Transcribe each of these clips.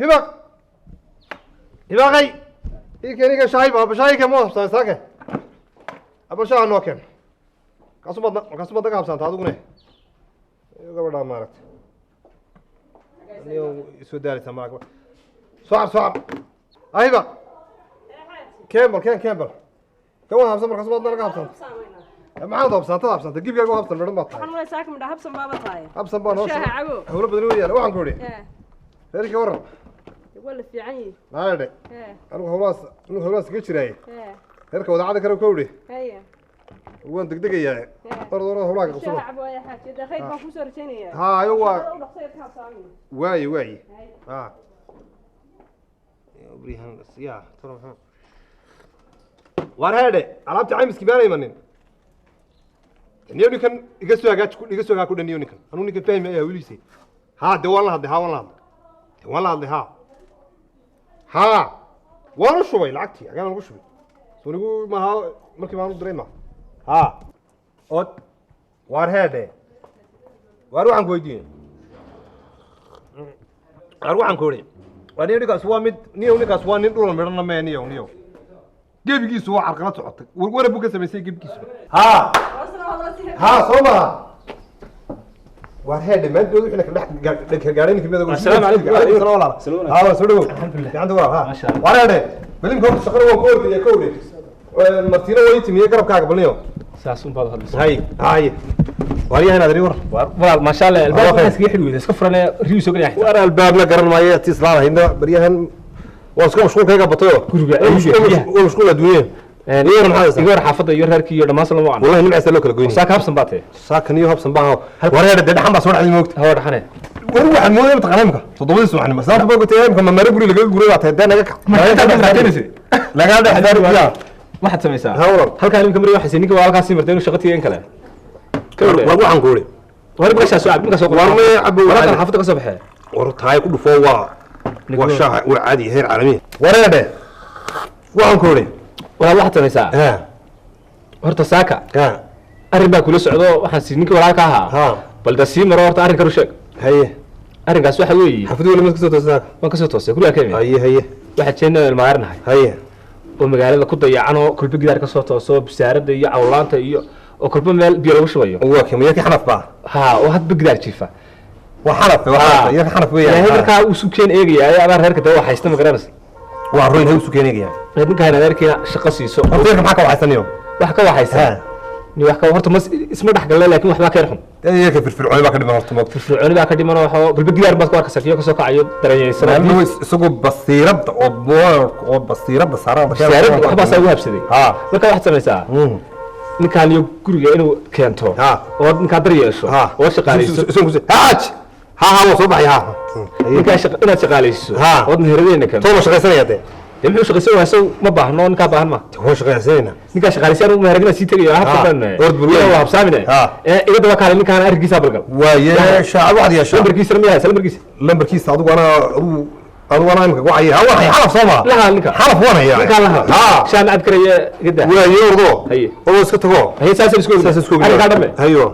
Hibaq, hibaqay, ii keen, ii keen shahay, ba shahay keen, ma habsan saake, aba shaha noo keen. Kaasu badna, kaasu badna ka habsanta adigune. Gabadhaa maaragtay niyo isoo daaleysaa maa. Soo cab, soo cab. Ahiba, keen bal, keen, keen bal, kan waa habsan. Markaasu badna ka habsanta. Maxaad habsantada habsanta? Gibigaaga habsan midhan baad tahay. Waxaan malay saaka midha habsan baaba tahay. Habsan baan hoos Shaaha cabo. Hawlo badan wey yaala. Waxaan ku idhi, reerkii waran? Waa la fiican yihi. Maxaa idhi? Anigu hawlahaas, anigu hawlahaas kaga jiraaye. Reerka wadaacada kale ka idhi. Haye. Waan degdegayaa. Orod, orod, hawlaha ka qabsado. Shaaha cabo ayaa xaaji dee, khayr baan kusoo rajaynayaa. Ha, ayo waa Shaqada u dhaqso ka habsaamin. Waaye, waaye. Haye. Ha, brihan ya tolo maxaa waar heedhe, alaabta caymiskii maana imanin. Niyo ninkan iga soo hagaaj, iga soo hagaag ku dhan. Niyo ninkan anuu ninkan fahmi ayaa wiliisay. Ha, de waan la hadlay, ha, waan la hadlay, de waan la hadlay, ha, ha, waan u shubay lacagtii. Agaan ugu shubay soo nigu maaha markii baan u diray ma. Ha, od waar heedhe, waar waxaan ku weydiiyey, waar waxaan ku idhi, waa niyo ninkaas waa mid, niyo ninkaas waa nin dhula midhana mee. Niyo, niyo gebigiisu waa carqalad socotay, warwarab buu ka samaysay gebigiisu. Ha, ha, soo maha. Waar heedhe, maanta wixii ka dhex gaadhay ninka mid. Assalaamu calaykum. Calaykum salaam walaal. Salaam. Ha, waa soo dhawow. Alxamdulillah. Gacanta walaal. Ha. Masha Allah. Waar heedhe, balimka horta shaqada waan ku ordaya ka ordhe. Martiina way timiye garabkaaga balniyo. Saas un baad u hadlaysaa. Hay, hay, waaryahan aad war. Walaal, maasha Allah, Waa albaabka khayr. iskaga xidhi weyda, iska furanaya, riyu soo gelaya xitaa. Waar albaabna garan maayo ti islaan hayna baryahan, waa iska mashquulkayga batayo. Guriga, waa biyaha. Waa mashquul adduunya. Iyo war maxaa haysaa? Iga war xaafadda iyo reerkii iyo dhammaan salama wacan. Wallahi nimcaasa loo kala goynay. Saaka habsan baa tahay. Saakan iyo habsan baa. Wareer dee, dhaxan baa soo dhacday moogta. Hawa dhaxane. War waxaan moodaya mataqaanaa imka 7dii subaxnimo islaanta baa gotay imka mamare guri lagaga guray baa tahay dee naga kac. Lagaa dhex daari ya. Waxaad samaysaa? Ha, walaal. Halkaan imika mari waxay ninka waa halkaas sii martay inuu shaqo tiiga in kale. War waxaan ku uri. War markaa soo cab, ninka soo War ma cabo. Walaalkan xaafadda ka soo baxee. War tahay ku dhufo, waa shaaha, waa caadi heer caalami. Wareedhe, waxaan ku uri. Walaal, waxaad samaysaa? Ha. Horta saaka ha arrin baa kula socdo, waxaan sii ninkii walaalka ahaa. Ha. Bal da sii maro, horta arrinkan u sheeg. Haye. Arrinkaas waxa weeye. Xaafadu weli ma kasoo toosaa? Waan kasoo toosay, gurigaa ka imid. Haye, haye. Waxaa jeedna ilmaarnahay. Haye. Oo magaalada ku dayacan oo kulba gidaar ka soo tooso, bisaaradda iyo cawlaanta iyo oo kulba meel biyo lagu shubayo. Waa kii miyaki xanaf baa? Ha, oo hadba gidaar jiifa. Waa xanaf, waa xanaf, iyaka xanaf weeyaan. Ilaahay markaa uu isu keen eegayaa adaa reerka dee waa haysta, ma garanaysa? Waa royn hay isu keenayaya. Ninkaan adeerkiina shaqo siiso. Horta yarka maxaa ka waxaysanayo? Wax ka waxaysa ni wax ka horta mas isma dhex galle, laakiin waxbaa ka yar xun. Yarka firfircooni baa ka dhiman horta moogta. Firfircooni baa ka dhiman oo waxoo kulba gidaar baad ku arkaysaa kiyo kasoo kacayo daranyaysan. Maalmuhu isagoo basiiradda oo boorka oo basiiradda saaran. Bisaaradda waxbaasaa ugu habsaday. Ha. Marka waxaad samaysaa, ninkaan iyo guriga inuu keento Ha. oo ninkaa dar yeesho ha oo shaqaalayso. Haaj, ha, ha, waa soo baxay, ha. Ninkaa inaad shaqaalaysiiso Ha. ood meheradeenna keento. Toona shaqaysanaya dee. Dee muxuu shaqaysan waaya? Isagu ma baahno, ninkaa baahan ma. Waan shaqaysanayna. Ninkaa shaqaalaysi anigu meherad sii tegayo habsan. Orod bul weyn. Waa habsaamine. Ha. Ee iga daba kaalay ninkaan arrinkiisa balgal. Waaye shaaca waxaad yeeshaa. Lambarkiisana miyaa haysa lambarkiisa? Lambarkiisa adigu anaa adigu anaa imika wacaya. Ha, waan xalaf soo maa. Laha ninka. Xalaf waan hayaa. Ninkaan laha. Ha. Shaan cab karaya iga daa. Waaye ordo. Haye. Ordo iska tago. Haye, saas isku saas isku ognahay. Arrinkaa dhame. Hayo,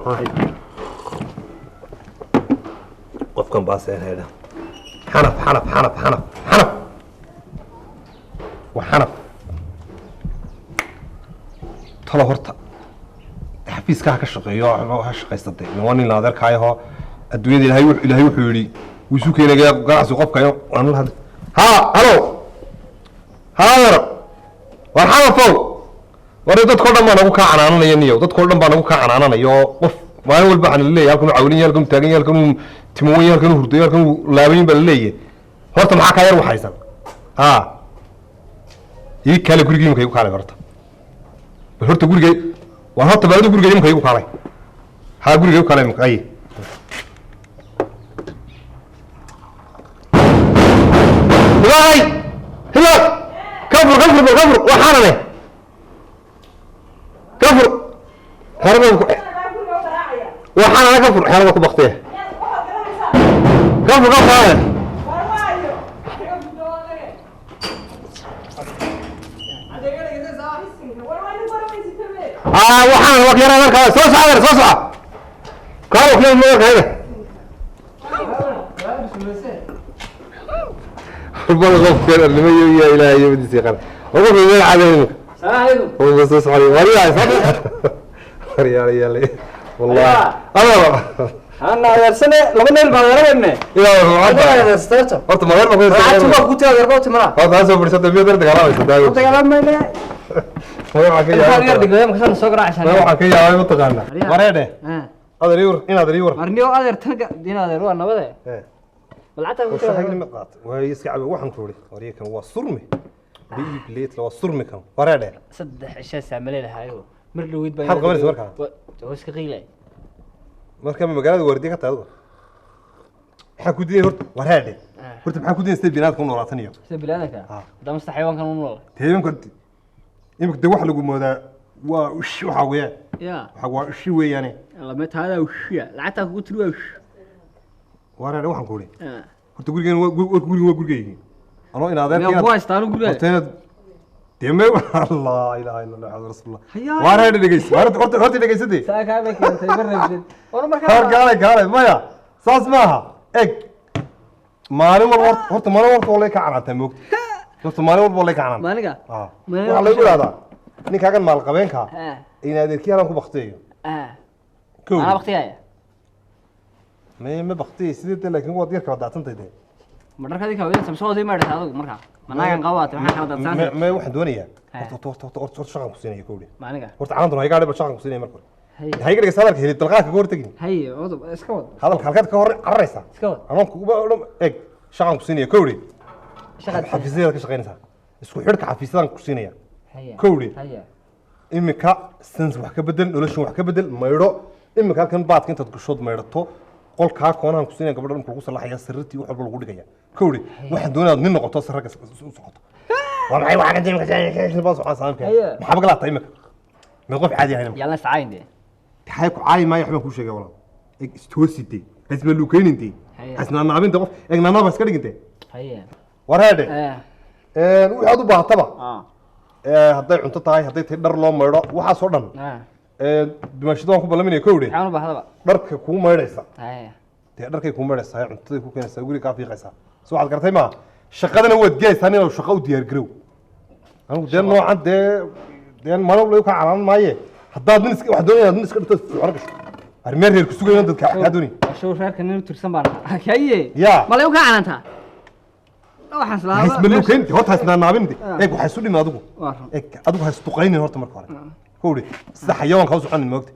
qofkan baa seen heedha. Xanaf, xanaf, xanaf, xanaf, xanaf, waa xanaf. Talo horta xafiiska ha ka shaqeeyo, ha shaqaysta dee. Waa nin la adeerkaayaho adduunyada. Ilaahay ilaahay wuxuu yidhi wuu isu keenaya ganacsi qofka waan la hadlay. Ha, halo, ha adeer, war xanafow, war dadkoo dhan baa nagu kaa canaananaya niyow, dadkoo dhan baa nagu kaa canaananaya oo qof maalin walba waxaan laleeyahay halkan uu cawlin yahay, halkan uu taagan yahay, halkan uu timowan yahay, halkan uu hurdayo, halkan uu laabayin baa laleeyahay. Horta maxaa kaa yar waxaysan? Ha, ii kaale gurigii imika igu kaalay horta. Bal horta gurigay war horta bal adigu gurigay imika igu kaalay. Ha, gurigay igu kaalay imika. Ay, hibaay, hibaay, kafur, kafur, bal kafur, waxaana leh kafur xerada ku waxaana la kafur xerada ku baktiya, kafur, kafur. Ah, waxaan waa yara markaa soo socda, soo socda, kaalo kale ma arkayda. Bal qofkan nimayo iyo ilaahay iyo madiisa qara ugu qiimeyn caadaynu. السلام عليكم. هو بس علي وريا وريا وريا والله انا انا adeersane laba neel baan adeeranayne. Ilaa adeersato. Horta madeer ma ku lacagtu waa ku tii adeer baa timara. Horta soo fadhiisata miyaad dar dagaalameysa daawo. Dagaalamayna. Waxaa ka yaabay yar yaabay dhigay marka soo garaacaysan. Waxaa ka yaabay mataqaana wareedhe adeer yur in adeer yur marniyo adeer tanka din adeer waa nabade. Lacagta ku tii adeer mid qaat way iska cabe waxaan ku uri wareekan waa surmi biib leet waa surmi kan wareedhe saddex cisho saamale lahayo mar dhaweyd baa maxaad qabanaysa markaa waa iska qiilay marka magaalada waardiye ka tahay adigu maxaa ku diiday horta wareedhe horta maxaa ku diiday sidee binaadka u noolaataniyo sida binaadamka hadda masta xayawaankan u nool teebanka imika de wax lagu moodaa waa ushi waxa weeyaan ya waxa waa ushi weeyaane lama taada ushiya lacagta kugu tiri waa ushi wareedhe waxaan ku uri horta gurigan waa gurigan waa gurigaygii anoo in adeer ku haystaan guriga horta inaad dee laa ilaaha illa allah maxamed rasuulullah wareedhe dhegeyso horta horta dhegeysatee saa kaa bay keentay ma rabtid war markaa hor kaalay kaalay maya saas maaha eg maalin walba horta maalin walba waa lay ka canaantaa moogta horta maalin walba waa lay ka canaantaa maalinka waxaa laygu idhahdaa ninkaagan maalqabeenka in adeerkii halan ku baktiyayo kow anaa baktiyaya ma baktiyay sidee de laakiin waad yar kala daadsantay dee ma dharkadii kala wadaysa mise waad ii maydhaysa adigu markaa ma naagan qabaatay maxaa kala daadsantahay ma waxaan doonayaa horta horta horta horta shaqan ku siinaya kowdhi maalinka horta canaantuna ha iga hadhay bal shaqan ku siinaya marka hore ha iga dhegeysa hadalka heli dalqaadka ka hortegin haye wad iska wad hadalka halkaad ka hor cararaysaa iska wad anoon kuguba odhan eg shaqan ku siinaya kowdhi xafiisyadaad ka shaqaynaysaa isku xidhka xafiisyadan ku siinaya kowdhi imika sens wax ka bedel noloshan wax ka bedel maydho imika halkan baadka intaad gashood maydhato qolkaa koonahan ku siinaya gabadha dhulka lagu salaxaya sariirtii wax walba lagu dhigaya kowdhi waxaan doonaya inaad nin noqoto si ragga u socoto waa maxay waxaa ka imika baa socon saamka maxaa baglaata imika mid qof caadi ahayn yaalna iscaayin dee taxay ku caayi maayo waxbaan kuu sheegay walaal eg istoositay hasma luukeynintay hasnaanaabinta qof eg naanaaba iska dhigintay wareedhe wixii aad u baahataba hadday cunto tahay hadday tahay dhar loo maydho waxaasoo dhan dumaashada waan ku ballaminaya kowdhe maxaan u baahdaba dharka kuu maydhaysa dee dharkay kuu maydhaysaa cuntaday ku keenaysaa guriga kaa fiiqaysaa so waxaad garatay maaha shaqadana waad gelaysaa inaad shaqo u diyaargarow anigu dee noocan dee dee maalin walba kaa canaanan maaye haddaad nin iska waxaan doonaya inaad nin iska dhigto fircoon gasho armeen reer ku sugayna dadka kaa doonay show reerka nin u tirsan baan haye ya malay u kaa canaantaa waxaan islahaa hasmaluukeynti horta hasnaanaabinti eeg waxaa isu dhimi adigu eeg adigu ha isduqaynin horta marka hore kowdhi sida xayawaanka ha u soconin moogta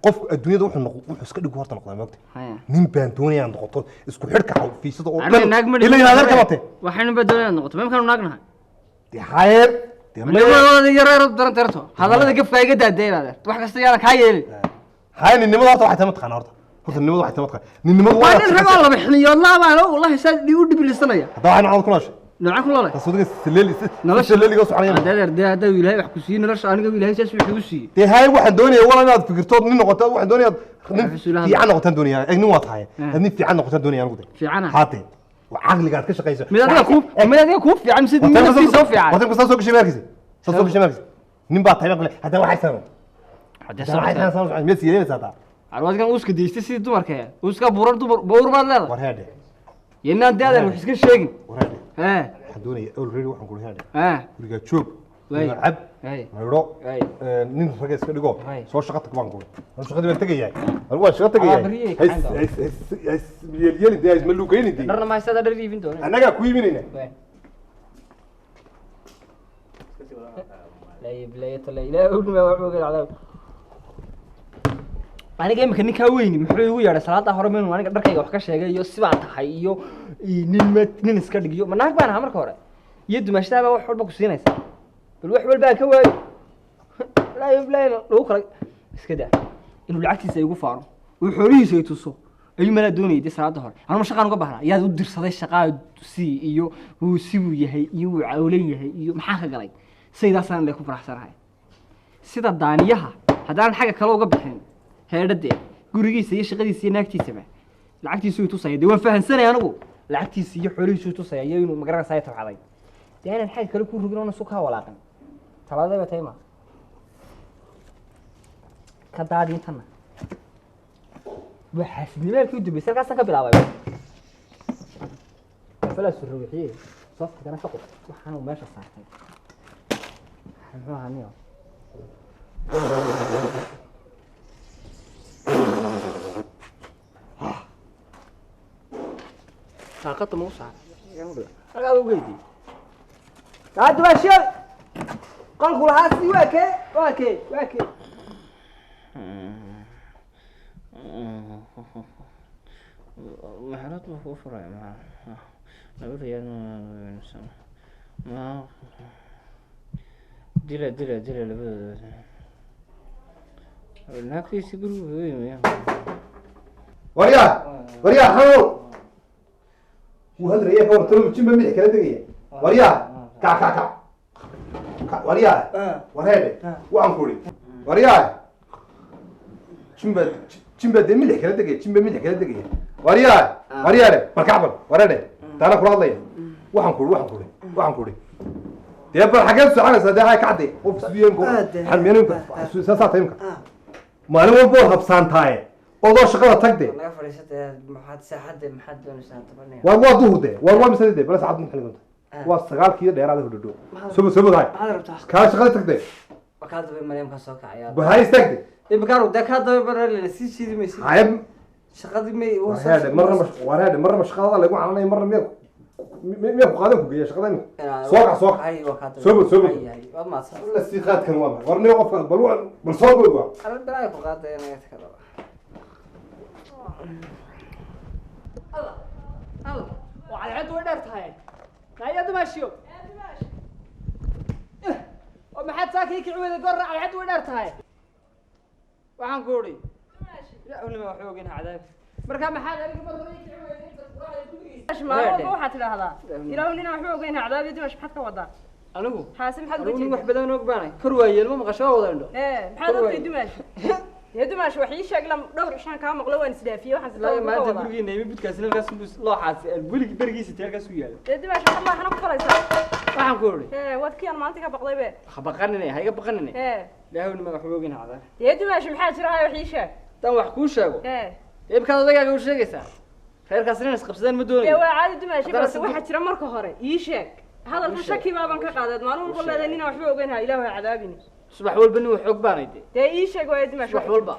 qofku adduunyada wuxuu noqo wuxuu iska dhigu horta noqdaa moogta nin baan doonaya aan noqoto isku xidhka xafiisyada oo dhan ila inaad arka bate waxaynu baa doonaya noqoto meemkaanu naagnahay dee hayeer yareero daran tarto hadallada gafka iga daadeen adeer wax kasta yaana kaa yeelin haye ninnimada horta waxay tahay mataqaana horta horta ninnimada waxay tahay mataqaana ninnimadu waa nin ragoo laba xiniyoodlaa baan wallahi saa u dhibilisanaya hadda waxay nocod ku nooshay nooca ku noolay taas saleeli nolosha saleeliga soconaya adeer dee hadda ilaahay wax ku siiyey nolosha aniga ilaahay saas wuxuu igu siiyey dee haye waxaan doonayaa walaa inaad fikirtood nin noqoto waxaan doonayaa nin fiican noqotaan doonayaa eg nin waa tahay nin fiican noqotaan doonaya anigu de fiican haatee caqliga aad ka shaqayso mid adiga ku mid adiga ku fiican mise mid naftiisa u fiican wadanku saa soo gashay markiisa saa soo gashay markiisa nin baa tahay baan kule hadda waxay sano hadda waxay sano miyaad siyeelinaysaa taa arwaadkan uuska deystay sidii dumarka uuska buurar dumar buur baad leedahay war heedhe yenaan dee adeer wax iska sheegin war heedhe waxaan doonaya already waxaan kula heedhe gurigaa joog cab maydho nin ragga iska dhigo soo shaqo tag baan kula anu shaqadii baan tegayahay anigu waan shaqo tegayahay yeelyelin dee isma luugeynin dee dharna mahaysadaa dhar iibin doona annagaa ku iibinayna aniga imika ninkaa weyni muxuu igu yeedhay salaada hore minu aniga dharkayga wax ka sheegay iyo sibaa tahay iyo nin ma nin iska dhigiyo ma naag baan ahaa marka hore iyo dumaashadaa baa wax walba ku siinaysa bal wax walbaa ka waayo laa laa lagu kala iska daa inuu lacagtiisa igu faano uu xoolihiisa i tuso ayuu malaa doonayay dee salaada hore anuma shaqaan uga baahnaa yaad u dirsaday shaqaa sii iyo wuu sibuu yahay iyo wuu cawlan yahay iyo maxaa ka galay saydaasaan le ku faraxsanahay sida daaniyaha haddaanan xagga kale uga bixin heedhadee gurigiisa iyo shaqadiisa iyo naagtiisaba lacagtiisu tusaya dee waan fahansanaya anigu lacagtiisa iyo xoolihiisu tusaya iyo inuu magaranaysaa tabcaday dee inaan xagga kale ku rogin oona su kaa walaaqin talaadee bay tahay ma ka daadi intanna waa xaasidnimaalkii u dambeysay halkaasaan ka bilaabay falaa surrowixiye. Sooftigana ka qub waxaan uu meesha saartay. Muxuu ahaa niyo? Saaqada ma u saaray? Halkaad u geydii. Hadda waa shil. Qolku lahaa si waa kee? Waa kee? Waa kee? Maxalad buu kuu furay ma ma dila dila dila labadooda naagtiisi gurigu weyn. Waryaa, waryaa, hawo wuu hadraya ka wartalo jimba madax kala degaya. Waryaa, kac kac kac kac, waryaa, wareede, waxaan ku idhi waryaa, jimba jimba dee madax kala degaya, jimba madax kala degaya. Waryaa, waryaare, bal kac, bal wareede, taana kula hadlaya. Waxaan ku idhi, waxaan ku idhi, waxaan ku idhi dee bal xageed soconaysaa dee? Hay, kacde qof siduu xalmiyeen saasaa tahay imka maalin walba ood habsaantaaye odoo shaqada tagde. Naga fadhiisatay, maxaad saaxadde, maxaad doonaysaa tabanaya? Waar waa duhur de, waar waa misade de, bal saacad maxay noqotay? Waa 9kii dheeraada hodhodho. Soo soo hay. Maxaad rabtaa? Kaa shaqada tagde. Waa kaa daba Maryam ka soo kacaya. Bahay istaagde. Imikaanu dee kaa daba baran sii jiidi maysid. Haye. Shaqadii may. Wareedhe, marna wareedhe, marna shaqada lagu calanay, marna miya ku qaadan ku geeya shaqada imika. Soo kac, soo kac. Hay, waa kaa daba. Soo bod, soo bod. Hay, hay, waad mahadsan. La sii qaadkan waa maxay? War niyo qofka bal bal soo bod waa. Arrin balaayo ku qaadaya naga taka. Allah Allah, waa cadceeddu way dheer tahay. Naaya dumaashiyo, oo maxaad saakii kici weyday goor? Cadceeddu way dheer tahay. Waxaan ku idhi ilaahunima wax ogeyn ha cadaab. Marka maxaad aniga mar hore ii kici weyday inta quraacda gurigiisa? Maalin walba waxaad tidhaahdaa ilaahu ninaan waxba ogeyn ha cadaabiyo. Dimash, maxaad ka wadaa? Anigu haase maxaad uga anigu nin wax jeedaa? Badan og baanay kor waayeel ma maqasho, waa wada indho. Ee, maxaad Kor ogtay waay. Dimash? Dee Dimash, wax ii sheeg. Lam dhowr ishaan kaa maqlo, waan isdhaafiyey. Waxaan ilaa sitaa maanta ka wadaa. Gurigeena imi budkaasi halkaas looxaasi weligii berigiisa tee halkaas u yaalo. Dee Dimash, waxaad maaxana ku falaysaa? Waxaan ku idhi Ee, waad kii aan maalinta ka baqday be. Ha baqanine, ha iga baqanine. Ee. Ilaahunima wax ogeyn ha cadaab. Dee Dimash, maxaa jira? Haya, wax ii sheeg. Haddaan wax kuu sheego, ee, imkaad odagaaga u sheegaysaa, reerkaas inay isqabsadeen ma dee doonayo. Waa caadi Dimash, Haddana balse waxaa jira marka hore ii sheeg. Hadalka U sheeg. shaki baaban ka qaadaad maalin walba U sheeg. Leedahay ninaan waxba ogeyn ha ilaahu ha cadaabini. Subax walba nin wax og baanay dee. Dee ii sheeg waayo Dimash. Subax walba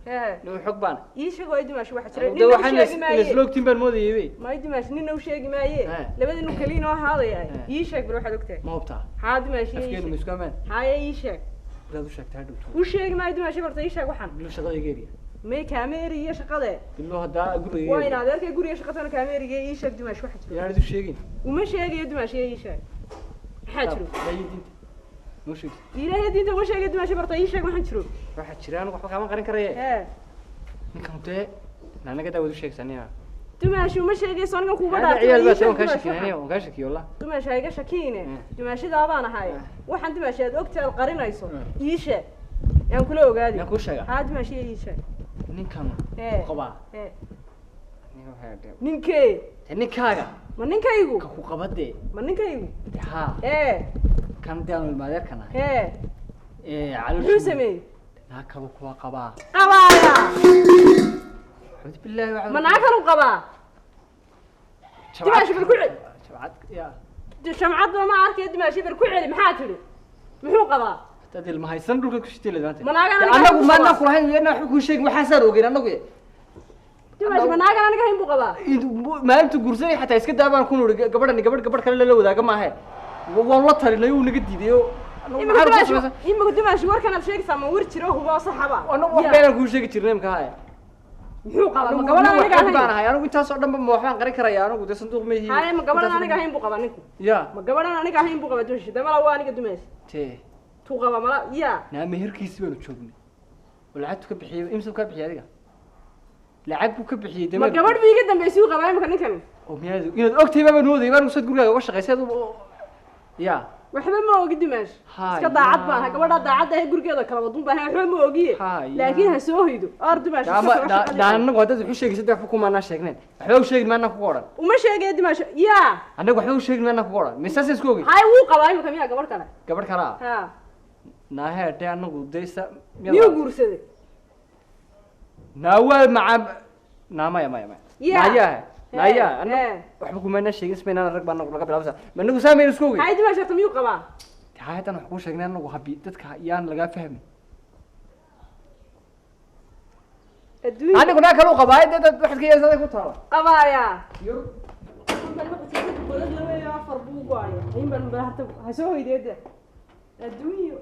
ee nin wax og baanay. Ii sheeg waayo Dimash, waxa jira. De Nina u waxaan sheegi maaye. isla ogtiin baan moodayay be. Maayo Dimash, nina u sheegi maaye. Eh. Labadinu keliya noo ahaadaya. Eh. Ii sheeg bal waxaad ogtahay. Ma hubtaa? Haa Dimash, ii Afkeenu ma sheeg. isku amaan? Haye, ii sheeg. Markaad u sheegtaa hadhowto. U sheegi maayo Dimash, horta ii sheeg waxaan. Bilo shaqada iga eriya. May kaama eriye shaqade. Bilo haddaa guriga iga Waa in eriya. adeerkay guriga shaqatana kaama eriye. Ii sheeg Dimash, waxa jiro. Inaanad u sheegin. Uma sheegayo Dimash, ii sheeg maxaa jiro. Ilaahay diinta noo sheegto. Ilaahay diinta uma sheegayo Dimash, barta ii sheeg waxaan jiro. Waxaa jira anigu waxba kaama qarin karaye. Ee. Ninkan dee naanaga daawad u sheegaysaa nina. Dimash, uma sheegayso anigan kuuga Hada dhaartay. ciyaal Ii baa sheeg waan kaa Dimash, shakiyin waxaan. aniga waan kaa shakiyo wallah. Dimash, ha iga shakiine. Eh. Dimaashadaa baan ahay. Waxaan Dimash aad ogtahay aad qarinayso ii sheeg, yaan kula ogaadi. Yaan kuu sheegaa? Haa Dimash, ii sheeg. Ninkan Ee. ku qabaa. Ee. Ninka waxaa dheh. Ninkee? Dee ninkaaga. Ma ninkaygu? Ka ku qaba dee. Ma ninkaygu? Dee haa. Ee. Kan dee aanu ilmaadeerkan ahay. Ee. Ee, Muxuu caloosha. sameeyey? Naag kaluu kuwa qabaa. Qabaaya? Axmed billaahi waxaa. Ma naag kalu qabaa? Dimaashi bal ku celi. Jabcad yaa. Shamcadba ma arkaya Dimaashi, bal ku celi, maxaa tidhi? Muxuu qabaa? Hadaad ilma haysan dhulka ku shitay maanta. Ma naagan aniga Anagu hayn buu maanaa qabaa? kulahayn iyana waxba kuu sheegin, waxaasaan ogeyn anagu. Dimaashi, ma naagan aniga hayn buu qabaa? Maalintu guursanay xataa iska daa baan ku nuri gabadhani gabadh gabadh kale lala wadaaga maahe. Waan la talinay, uu naga diiday oo anagu Imika maxaan ku Dimaashi, samaysan? imika Dimaashi, warkan aad sheegaysaa ma wir jiro hubo oo saxaba? Anagu wax beenaan kuu sheegi jirnay imka haya. Muxuu qabaa? Ma Anagu gabadhan nin aniga wax og baan ahayn? ahay anigu, intaasoo dhanba ma waxbaan qarin karaya anigu dee sanduuq ma yihiin. Haye, ma gabadhan aniga ahayn buu qabaa ninku? Ya. Ma gabadhan aniga ahayn buu qabaa Dimaashi? Dee mala waa aniga Dimaashi. Tee. Tuu qaba mala ya. Naa meherkiisi baanu joognay oo lacagtu ka bixiyey, imsa ka bixiyey adiga lacag buu ka bixiyey dee. Ma gabadh buu iga dambeysay uu qabaa imika ninkani? Oo miyaad inaad ogtahay baa moodayay baan usad gurigaaga uga shaqaysay ya. Waxba ma ogi Dimaash. Haya. Iska daacad baan ahay, gabadhaa daacadda ahay gurigeeda kala wadun baan ahay, waxba ma ogiye. Haya. Laakiin ha soo hoydo or Dimaash, iska Daama tago shaqadii. daa anagu haddaad wax u sheegaysid waxba kumaanaa sheegneen, waxba u sheegin maanaa kugu odhan. Uma sheegaya Dimaash ya. Annagu waxba u sheegin maanaa kugu odhan, misaasaan isku ogey. Haye, wuu qabaa imika miyaa gabadh kale? Gabadh kale ah. Ha. Naahee dee anagu dee isa Miyuu guursaday? Naa waa macaa naa maya maya maya. Ya. Naayaa. Naya, anna Hee. waxba kumaynaa sheegin, ismaynaan rag baa nagu laga bilaabsa. Ma anagu saamaynu isku ogey? Hay dimaashi, horta miyuu qabaa? Taa haddaan wax kuu sheegnay anagu habi dadka yaan lagaa fahmin. Adduunya. Anigu naa kale u qabaa, dee dad waxaad ka yeelsa aday ku taala. Qabaaya. Yur. Afar buu go'aya. Ayun baan bal harta ha soo hoydeeda. Adduunyo.